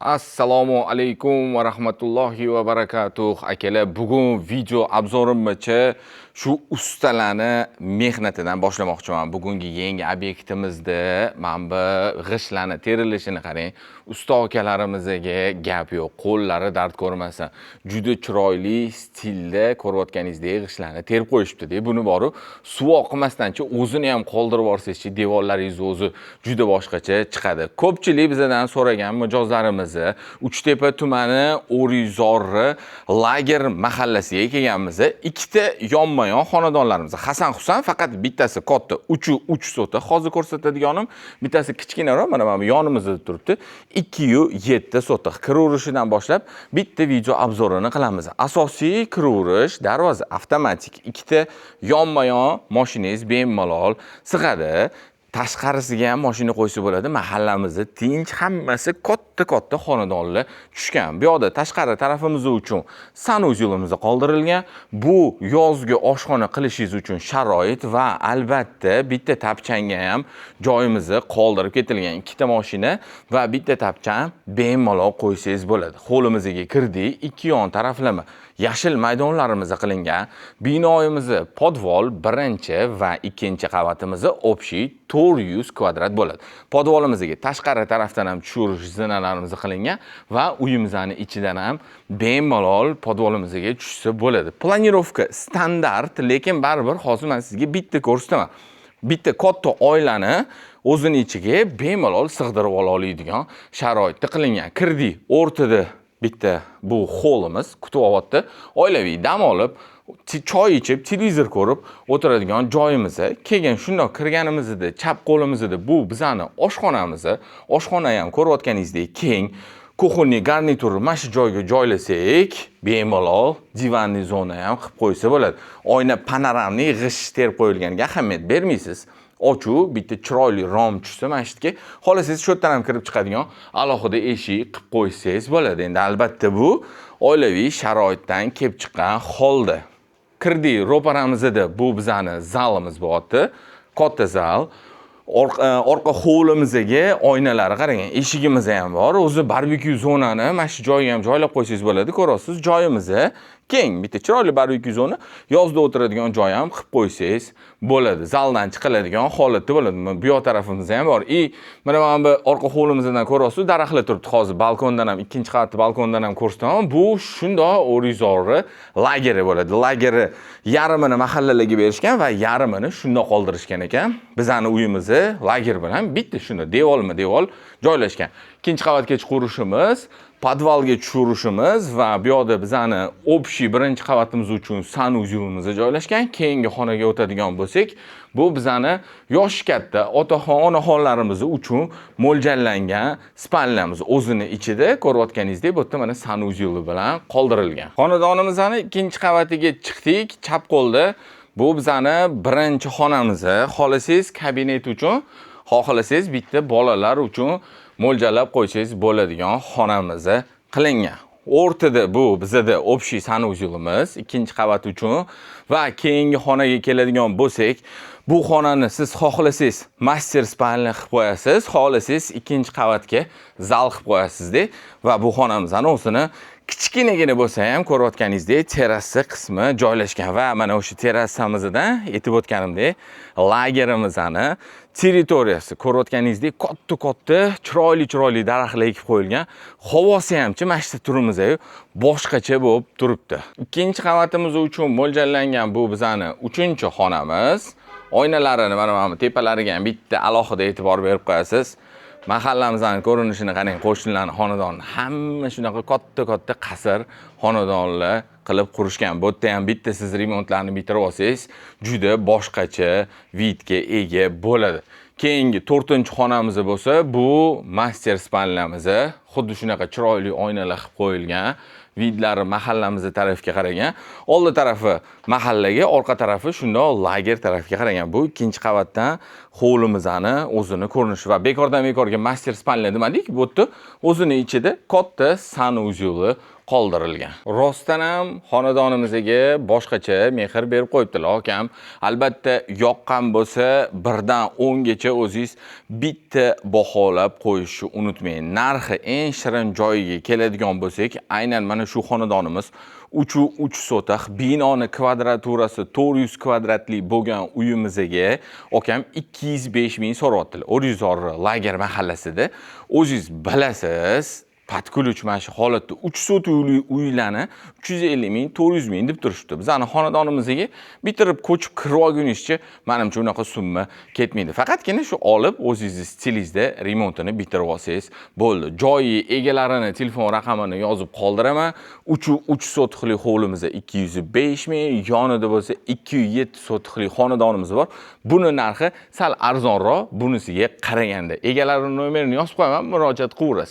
Assalomu alaykum va rahmatullohi va barakatuh. Akalar, bugun video обзор imgacha shu ustalarni mehnatidan boshlamoqchiman. Bugungi yangi obyektimizda mana bu g'ishtlarni terilishini qarang. Usta akalarimizga gap yo'q, qo'llari dard ko'rmasin. Juda chiroyli stilda ko'rayotganingizdek g'ishtlarni terib qo'yishibdi-da. Buni boru suv oqmasdanchi o'zini ham qoldirib yuborsangizchi, devorlaringiz o'zi juda boshqacha chiqadi. Ko'pchilik bizdan so'ragan mijozlarimiz Uchtepa tumani O'rikzorri lager mahallasiga kelganmiz. Ikkita yonma-yon xonadonlarimiz. Hasan Husan, faqat bittasi katta, 3 sotix. Hozir ko'rsatadiganim bittasi kichkinaroq, mana bu yonimizda turibdi. 2,7 sotix. Kiraverishidan boshlab bitta video обзор ini qilamiz. Asosiy kiraverish darvoza avtomatik. Ikkita yonma-yon mashinangiz bemalol sig'adi. Tashqarisiga ham mashina qo'ysa bo'ladi. Mahallamizda tinch, hammasi katta-katta xonadonlar tushgan. Bu yoqda tashqari tarafimiz uchun санузел imiz qoldirilgan. Bu yozgi oshxona qilishingiz uchun sharoit va albatta bitta tapchanga ham joyimizni qoldirib ketilgan. Ikkita mashina va bitta tapchan bemalol qo'ysangiz bo'ladi. Hovlimizga kirdik, ikki yon taraflama yashil maydonlarimiz qilingan. Binoyimizni podvol birinchi va ikkinchi qavatimizni общий 400 kvadrat bo'ladi. Podvolimizga tashqari tarafdan ham tushirish zinalarimiz qilingan va uyimizni ichidan ham bemalol podvolimizga tushsa bo'ladi. Планировка standart, lekin baribir hozir men sizga bitta ko'rsataman. Bitta katta oilani o'zini ichiga bemalol sig'dirib ola oladigan sharoitda qilingan. Kirdik, o'rtada bitta bu holimiz kutib olyapti. Oilaviy dam olib, choy ichib, televizor ko'rib o'tiradigan joyimiz. Keyin shundoq kirganimizda chap qo'limizda bu bizani oshxonamiz. Oshxona ham ko'rayotganingizdek keng. Кухонный garniturni mana shu joyga joylasak, bemalol диванный zona ham qilib qo'ysa bo'ladi. Oyna панорамный g'isht terib qo'yilganiga ahamiyat bermaysiz. Ochuv bitta chiroyli rom tushsa mana shu yerga, xohlasangiz shu yerdan ham kirib chiqadigan alohida eshik qilib qo'ysangiz bo'ladi. Endi albatta bu oilaviy sharoitdan kelib chiqqan holda. Kirdik, ro'paramizda bu bizani zalimiz bo'lyapti. Katta zal. Orqa hovlimizga oynalari qarang, eshigimiz ham bor. O'zi barbekyu zonani mana shu joyga ham joylab qo'ysangiz bo'ladi. Ko'rasiz, joyimiz keng, bitta chiroyli barbekyu zona, yozda o'tiradigan joy ham qilib qo'ysangiz bo'ladi. Zaldan chiqiladigan holatda bo'ladi. Mana bu yoq tarafimizda ham bor. И mana bu orqa hovlimizdan ko'rasiz, daraxtlar turibdi hozir. Balkondan ham, ikkinchi qavatli balkondan ham ko'rsataman. Bu shundoq O'rikzorri lageri bo'ladi. Lageri yarmini mahallalarga berishgan va yarmini shundoq qoldirishgan ekan. Bizani uyimizni lager bilan bitta shunda devorma devor joylashgan. Ikkinchi qavatga chiqurishimiz, podvalga tushirishimiz va bu yoqda bizani общий birinchi qavatimiz uchun санузел imiz joylashgan. Keyingi xonaga o'tadigan bo'lsak, bu bizani yoshi katta otaxon, onaxonlarimiz uchun mo'ljallangan спальня miz o'zini ichida ko'rayotganingizdek bu yerda mana санузел i bilan qoldirilgan. Xonadonimizni ikkinchi qavatiga chiqdik, chap qo'lda bu bizani birinchi xonamiz. Xohlasangiz kabinet uchun, xohlasangiz bitta bolalar uchun mo'ljallab qo'ysangiz bo'ladigan xonamiz qilingan. O'rtada bu bizada общий санузел imiz ikkinchi qavat uchun va keyingi xonaga keladigan bo'lsak, bu xonani siz xohlasangiz мастер спальня qilib qo'yasiz, xohlasangiz ikkinchi qavatga zal qilib qo'yasizda va bu xonamizni o'zini kichkinagina bo'lsa ham ko'rayotganingizdek terrasa qismi joylashgan va mana o'sha terrasamizdan aytib o'tganimdek lagerimizni territoriyasi ko'rayotganingizdek katta-katta chiroyli chiroyli daraxtlar ekib qo'yilgan. Havosi hamchi mana shu turimiz boshqacha bo'lib turibdi. Ikkinchi qavatimiz uchun mo'ljallangan bu bizani uchinchi xonamiz. Oynalarini mana bu tepalariga ham bitta alohida e'tibor berib qo'yasiz. Mahallamizni ko'rinishini qarang, qo'shnilarning xonadoni hamma shunaqa katta-katta qasr xonadonlar qilib qurishgan. Bu yerda ham bitta siz remontlarni bitirib olsangiz, juda boshqacha вид ga ega bo'ladi. Keyingi to'rtinchi xonamiz bo'lsa, bu мастер спальня miz. Xuddi shunaqa chiroyli oynalar qilib qo'yilgan. Вид lari mahallamiz tarafga qaragan. Oldi tarafi mahallaga, orqa tarafi shundoq lager tarafga qaragan. Bu ikkinchi qavatdan hovlimizni o'zini ko'rinishi va bekordan bekorga мастер спальня demadik. Bu yerda o'zini ichida katta санузел i qoldirilgan. Rostdan ham xonadonimizga boshqacha mehr berib qo'yibdilar akam. Albatta yoqqan bo'lsa, 1 dan 10 gacha o'zingiz bitta baholab qo'yishni unutmang. Narxi Eng shirin joyiga keladigan bo'lsak, aynan mana shu xonadonimiz 3,3 sotix, binoni kvadraturasi 400 kvadratli bo'lgan uyimizga akam 205 ming so'rayaptilar. O'rikzor lager mahallasida. O'zingiz bilasiz, под ключ mana shu holatda 3 sotixli uylarni 350 ming, 400 ming deb turishibdi. Bizani xonadonimizga bitirib ko'chib kirib olgunizcha, manimcha, unaqa summa ketmaydi. Faqatgina shu olib, o'zingizni stilingizda remontini bitirib olsangiz bo'ldi. Joyi, egalarini telefon raqamini yozib qoldiraman. 3,3 sotixli hovlimizda 205 ming, yonida bo'lsa 207 sotixli xonadonimiz bor. Buni narxi sal arzonroq bunisiga qaraganda. Egalarini nomerini yozib qo'yaman, murojaat qilaverasiz.